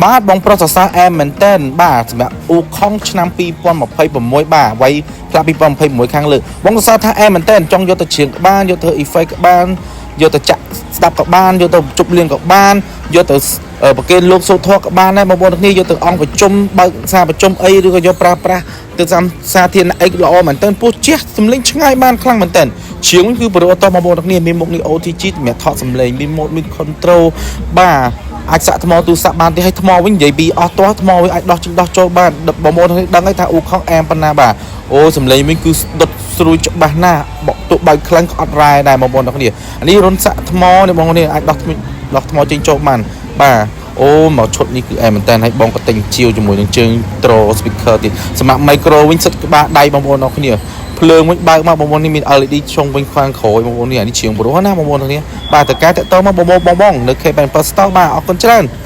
បាទបងប្រុសសរសើរអែមមែនតែនបាទសម្រាប់អ៊ូខុងឆ្នាំ2026បាទវ័យផ្លាក់2026ខាងលើបងសរសើរថាអែមមែនតែនចង់យកទៅច្រៀងក៏បានយកទៅ effect ក៏បានយកទៅចាក់ស្ដាប់ក៏បានយកទៅជប់លៀងក៏បានយកទៅប្រគេនលោកសូត្រធម៌ក៏បានដែរបងប្អូនទាំងគ្នាយកទៅអង្គប្រជុំបើកសារប្រជុំអីឬក៏យកប្រើប្រាស់ទៅតាមសាធារណៈអីល្អមែនតើពោះជះសំលេងឆ្ងាយបានខ្លាំងមែនតើជាងគឺប្រូអតបងប្អូនទាំងគ្នាមានមុខនេះ OTG សម្រាប់ថតសំលេងមានម៉ូតមាន control បាទអាចសាក់ថ្មទូរស័ព្ទបានទេឲ្យថ្មវិញនិយាយពីអស់ទាស់ថ្មវិញអាចដោះចេញដោះចូលបានបងប្អូនទាំងនេះដឹងហើយថាអ៊ូខុងអែមប៉ុណ្ណាបាទអូសំលេងវិញគឺដុតស្រួយច្បាស់ណាស់បកទោះបើកខ្លាំងក៏អត់រ៉ែដែរបងប្អូនទាំងគ្នាអានេះរុនសាក់ថ្មនេះបងប្អូននេះអាចដោះថ្មដោះថ្មចេញចូលបានបាទអូមកឈុតនេះគឺអែមមែនតើឲ្យបងក៏ទិញជាវជាមួយនឹងជើងត្រូ speaker ទៀតសម្រាប់ micro វិញសិតក្បាលដៃបងប្អូនទាំងគ្នាភ្លើងវិញបើកមកបងប្អូននេះមាន LED ចុងវិញខ្វាងក្រោយបងប្អូននេះអានេះជាងព្រោះណាបងប្អូនទាំងគ្នាបាទតើការតាក់ទងមកបងបងបងនៅ K8 Store បាទអរគុណច្រើន។